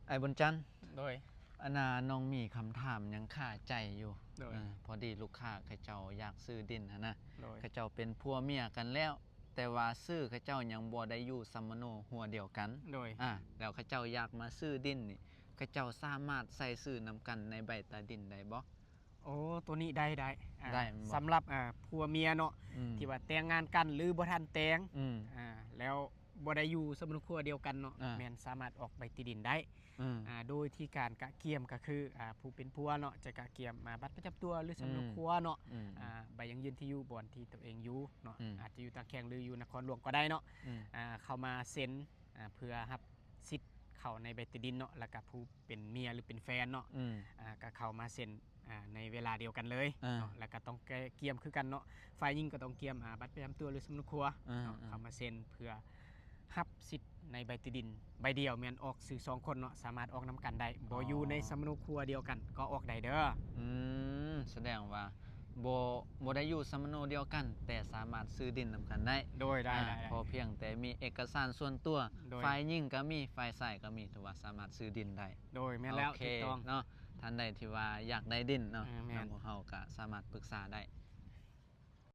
ອ້າຍບຸນຈັນ ໂດຍ ອັນນ່າ ນ້ອງມີຄຳຖາມຫຍັງຄາໃຈຢູ່ ໂດຍ ເອີ ພໍດີລູກຄ້າເຂົາເຈົ້າຢາກຊື້ດິນຫັ້ນນະ ໂດຍ ເຂົາເຈົ້າເປັນຜົວເມຍກັນແລ້ວ ແຕ່ວ່າຊື່ເຂົາເຈົ້າຍັງບໍ່ໄດ້ຢູ່ສຳມະໂນຄົວດຽວກັນ ໂດຍ ອາ ແລ້ວເຂົາເຈົ້າຢາກມາຊື້ດິນນີ້ ເຂົາເຈົ້າສາມາດໃສ່ຊື່ນຳກັນໃນໃບຕາດິນໄດ້ບໍ່? ໂອ້ ໂຕນີ້ໄດ້ ໄດ້ ອາ ໄດ້ແມ່ນບໍ່? ສຳລັບ ອາ ຜົວເມຍເນາະ ອືມ ທີ່ວ່າແຕ່ງງານກັນ ຫຼື ບໍ່ທັນແຕ່ງ ອືມ ອາ ແລ້ວບໍ່ໄດ້ຢູ່ສຳມະໂນຄົວດຽວກັນເນາະ ອາ ແມ່ນສາມາດອອກໃບຕາດິນໄດ້ ອືມ ອາ ໂດຍທີ່ການກະກຽມກໍຄື ອາ ຜູ້ເປັນຜົວເນາະ ຈະກະກຽມ ອາ ບັດປະຈຳຕົວ ຫຼື ສຳມະໂນຄົວເນາະ ອືມ ອາ ໃບຢັ້ງຢືນທີ່ຢູ່ບ່ອນທີ່ຕົວເອງຢູ່ເນາະ ອືມ ອາດຈະຢູ່ຕາແຂວງ ຫຼື ຢູ່ນະຄອນຫຼວງກໍໄດ້ເນາະ ອືມ ອາ ເຂົ້າມາເຊັນ ອາ ເພື່ອຮັບສິດເຂົ້າໃນໃບຕາດິນເນາະ ແລ້ວກະຜູ້ ເປັນເມຍ ຫຼື ເປັນແຟນເນາະ ອືມ ອາ ກໍເຂົ້າມາເຊັນ ອາ ໃນເວລາດຽວກັນເລີຍ ອາ ເນາະ ແລ້ວກໍຕ້ອງກຽມຄືກັນເນາະ ຝ່າຍຍິງກໍຕ້ອງກຽມ ອາ ບັດປະຈຳຕົວ ຫຼື ສຳມະໂນຄົວ ອາ ເນາະ ອາ ເຂົ້າມາເຊັນເພື່ອຮັບສິດໃນໃບຕາດິນໃບດຽວ ແມ່ນອອກຊື່ສອງຄົນເນາະ ສາມາດອອກນຳກັນໄດ້ ບໍ່ຢູ່ໃນສຳມະໂນຄົວດຽວກັນກໍອອກໄດ້ເດີ ອືມ ສະແດງວ່າ ບໍ່ ບໍ່ໄດ້ຢູ່ສຳມະໂນດຽວກັນ ແຕ່ສາມາດຊື້ດິນນຳກັນໄດ້ ໂດຍ ໄດ້ ອາ ໄດ້ ໄດ້ ພໍພຽງແຕ່ມີເອກະສານສ່ວນຕົວ ໂດຍ ຝ່າຍຍິງກໍມີ ຝ່າຍຊາຍກໍມີ ຖືວ່າສາມາດຊື້ດິນໄດ້ ໂດຍ ແມ່ນແລ້ວ ໂອເຄ ຖືກຕ້ອງ ເນາະ ທ່ານໃດທີ່ວ່າຢາກໄດ້ດິນເນາະ ເອີ ແມ່ນ ນຳພວກເຮົາກໍສາມາດປຶກສາໄດ້